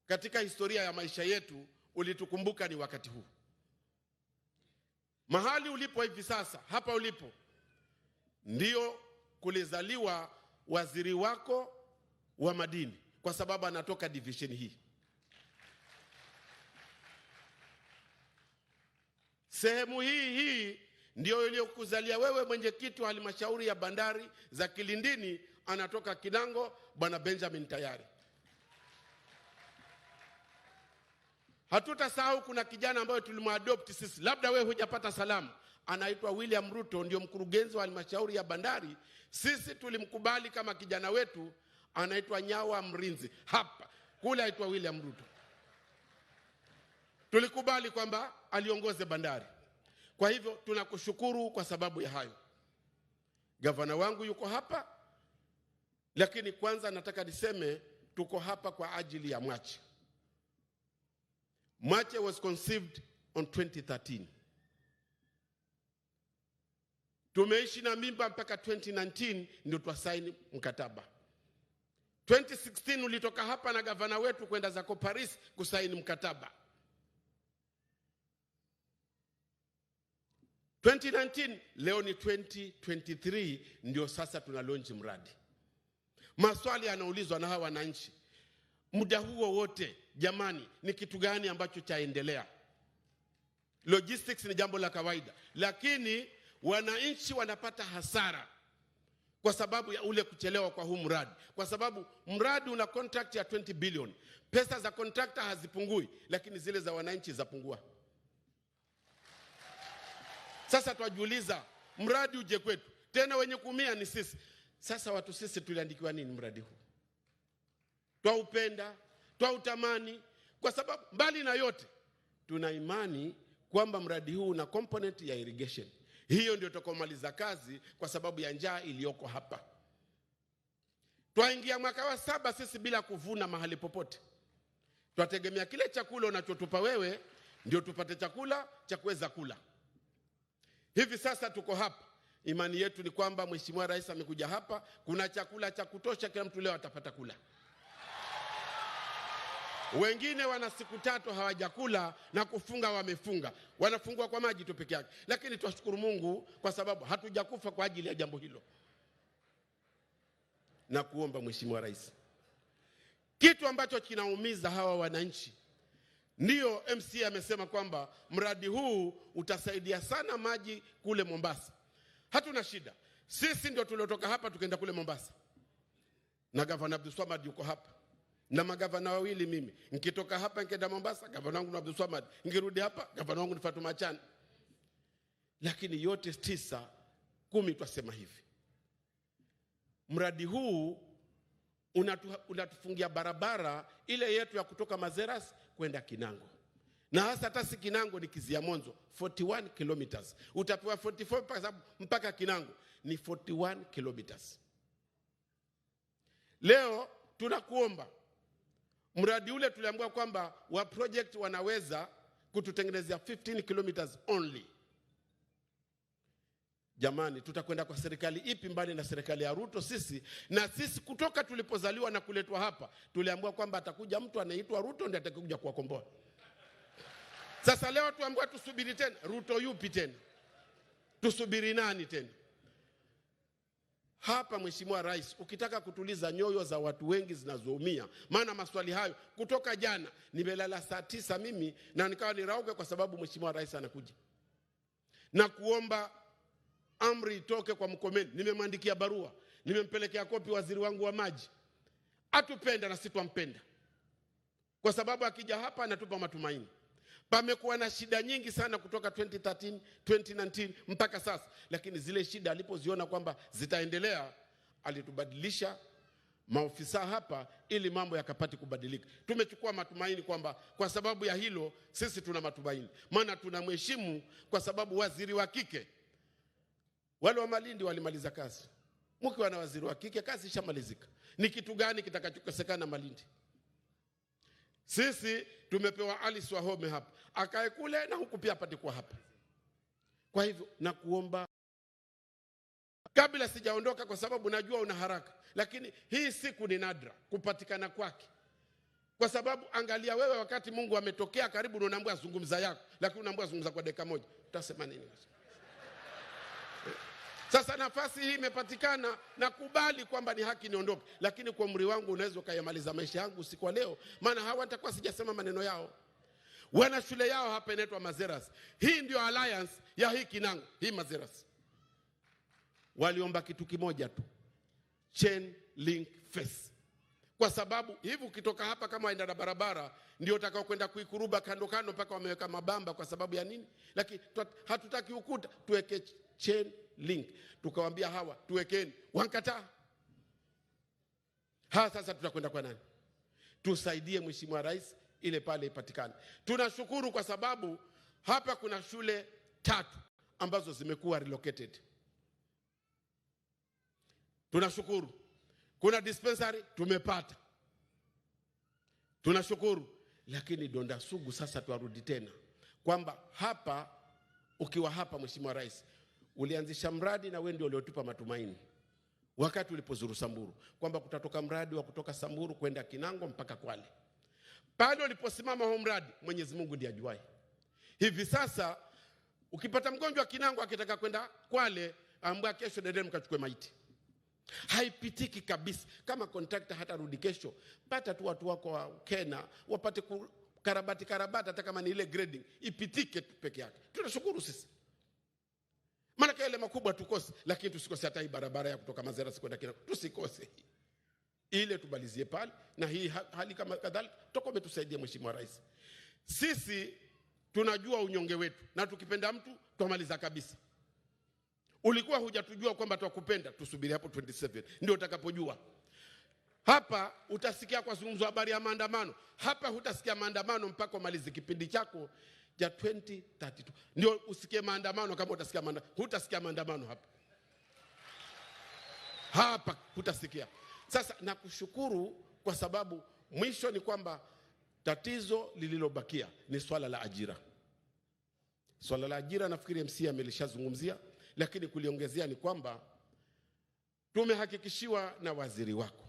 Katika historia ya maisha yetu ulitukumbuka ni wakati huu. Mahali ulipo hivi sasa, hapa ulipo, ndio kulizaliwa waziri wako wa madini, kwa sababu anatoka division hii. Sehemu hii ndio iliyokuzalia wewe mwenyekiti wa halmashauri ya bandari za Kilindini, anatoka Kinango, Bwana Benjamin Tayari. Hatutasahau kuna kijana ambaye tulimuadopt sisi, labda wewe hujapata salamu, anaitwa William Ruto, ndio mkurugenzi wa halmashauri ya bandari. Sisi tulimkubali kama kijana wetu, anaitwa Nyawa Mrinzi, hapa kule aitwa William Ruto. Tulikubali kwamba aliongoze bandari. Kwa hivyo tunakushukuru kwa sababu ya hayo. Gavana wangu yuko hapa, lakini kwanza nataka niseme tuko hapa kwa ajili ya Mwache. Mwache was conceived on 2013. Tumeishi na mimba mpaka 2019 ndio tusaini mkataba. 2016 ulitoka hapa na gavana wetu kwenda zako Paris kusaini mkataba. 2019, leo ni 2023, ndio sasa tuna launch mradi. Maswali yanaulizwa na hawa wananchi muda huo wote, jamani, ni kitu gani ambacho chaendelea? Logistics ni jambo la kawaida, lakini wananchi wanapata hasara kwa sababu ya ule kuchelewa kwa huu mradi, kwa sababu mradi una contract ya 20 billion. Pesa za contractor hazipungui, lakini zile za wananchi zapungua. Sasa twajiuliza, mradi uje kwetu tena, wenye kuumia ni sisi. Sasa watu sisi tuliandikiwa nini mradi huu? Twaupenda, twautamani, kwa sababu mbali na yote tuna imani kwamba mradi huu una component ya irrigation. Hiyo ndio tutakomaliza kazi kwa sababu ya njaa iliyoko hapa. Twaingia mwaka wa 7 sisi bila kuvuna mahali popote. Twategemea kile chakula unachotupa wewe ndio tupate chakula cha kuweza kula. Hivi sasa tuko hapa, imani yetu ni kwamba Mheshimiwa Rais amekuja hapa, kuna chakula cha kutosha, kila mtu leo atapata kula. Wengine wana siku 3 hawajakula na kufunga wamefunga, wanafungua kwa maji tu peke yake. Lakini twashukuru Mungu kwa sababu hatujakufa kwa ajili ya jambo hilo. Na kuomba Mheshimiwa Rais, kitu ambacho kinaumiza hawa wananchi, ndio MC amesema kwamba mradi huu utasaidia sana maji kule Mombasa. Hatuna shida. Sisi ndio tuliotoka hapa tukaenda kule Mombasa. Na Gavana Abdulswamad yuko hapa. Na magavana wawili mimi. Nikitoka hapa nikaenda Mombasa, gavana wangu ni Abdulswamad. Nikirudi hapa, gavana wangu ni Fatuma Chan. Lakini yote 9, 10 twasema hivi. Mradi huu unatufungia barabara ile yetu ya kutoka Mazeras kwenda Kinango. Na hasa hata si Kinango ni Kiziamonzo, 41 kilometers. Utapewa 44 mpaka Kinango ni 41 kilometers. Leo tunakuomba mradi ule tuliambiwa kwamba wa project wanaweza kututengenezea 15 kilometers only. Jamani, tutakwenda kwa serikali ipi mbali na serikali ya Ruto sisi? Na sisi kutoka tulipozaliwa na kuletwa hapa tuliambiwa kwamba atakuja mtu anaitwa Ruto ndiye atakayokuja kuwakomboa. Sasa leo tuambiwa tusubiri tena. Ruto yupi tena? Tusubiri nani tena? Hapa Mheshimiwa Rais, ukitaka kutuliza nyoyo za watu wengi zinazoumia, maana maswali hayo kutoka jana nimelala saa 9 mimi na nikawa nirauke kwa sababu Mheshimiwa Rais anakuja. Na kuomba amri itoke kwa Mkomeni. Nimemwandikia barua, nimempelekea kopi waziri wangu wa maji. Atupenda na sitwampenda, kwa sababu akija hapa anatupa matumaini. Pamekuwa na shida nyingi sana kutoka 2013, 2019 mpaka sasa, lakini zile shida alipoziona kwamba zitaendelea alitubadilisha maofisa hapa ili mambo yakapate kubadilika. Tumechukua matumaini kwamba kwa sababu ya hilo sisi tuna matumaini, maana tunamheshimu kwa sababu waziri wa kike wale wa Malindi walimaliza kazi. Mkiwa na waziri wa kike kazi ishamalizika. Ni kitu gani kitakachokosekana Malindi? Sisi tumepewa Alice Wahome hapa, akae kule na huku pia apate kuwa hapa. Kwa hivyo nakuomba kabla sijaondoka, kwa sababu najua una haraka, lakini hii siku ni nadra kupatikana kwake. Kwa sababu angalia wewe, wakati Mungu ametokea karibu na unaambiwa zungumza yako, lakini unaambiwa zungumza kwa dakika moja, utasema nini? Sasa nafasi hii imepatikana, nakubali kwamba ni haki niondoke, lakini kwa umri wangu unaweza ukayamaliza maisha yangu usiku wa leo, maana hawa nitakuwa sijasema maneno yao. Wana shule yao hapa inaitwa Mazeras. Hii ndio alliance ya hii Kinango, hii Mazeras. Waliomba kitu kimoja tu, chain link fence. Kwa sababu hivi ukitoka hapa kama waenda na barabara ndio utakao kwenda kuikuruba kando kando mpaka wameweka mabamba. Kwa sababu ya nini? Lakini hatutaki ukuta, tuweke chain link. Tukawaambia hawa tuwekeni, wankataa. Ha, sasa tutakwenda kwa nani? Tusaidie Mheshimiwa Rais ile pale ipatikane. Tunashukuru kwa sababu hapa kuna shule 3 ambazo zimekuwa relocated. Tunashukuru. Kuna dispensary tumepata. Tunashukuru. Lakini donda sugu sasa tuarudi tena kwamba hapa, ukiwa hapa Mheshimiwa Rais, ulianzisha mradi na wewe ndio uliotupa matumaini wakati ulipozuru Samburu kwamba kutatoka mradi wa kutoka Samburu kwenda Kinango mpaka Kwale. Pale uliposimama huo mradi, Mwenyezi Mungu ndiye ajuaye. Hivi sasa ukipata mgonjwa Kinango akitaka kwenda Kwale, ambia kesho nendeni mkachukue maiti. Haipitiki kabisa. Kama contractor hatarudi kesho, pata tu watu wako wa Kena wapate karabati karabati, hata kama ni ile grading ipitike tu peke yake. Tunashukuru sisi. Maana yale makubwa tukose, lakini tusikose hata hii barabara ya kutoka Mazeras kwenda Kinango. Tusikose. Ile tubalizie pale, na hii hali kama kadhalika tutakuwa umetusaidia Mheshimiwa Rais. Sisi tunajua unyonge wetu, na tukipenda mtu twamaliza kabisa. Ulikuwa hujatujua kwamba twakupenda, tusubiri hapo 27 ndio utakapojua. Hapa utasikia kwa zungumzo habari ya maandamano. Hapa hutasikia maandamano mpaka umalize kipindi chako cha 2032. Ndio usikie maandamano. Kama utasikia maandamano, hutasikia maandamano hapa. Hapa hutasikia. Sasa nakushukuru kwa sababu mwisho ni kwamba tatizo lililobakia ni swala la ajira. Swala la ajira nafikiri MC amelishazungumzia, lakini kuliongezea ni kwamba tumehakikishiwa na waziri wako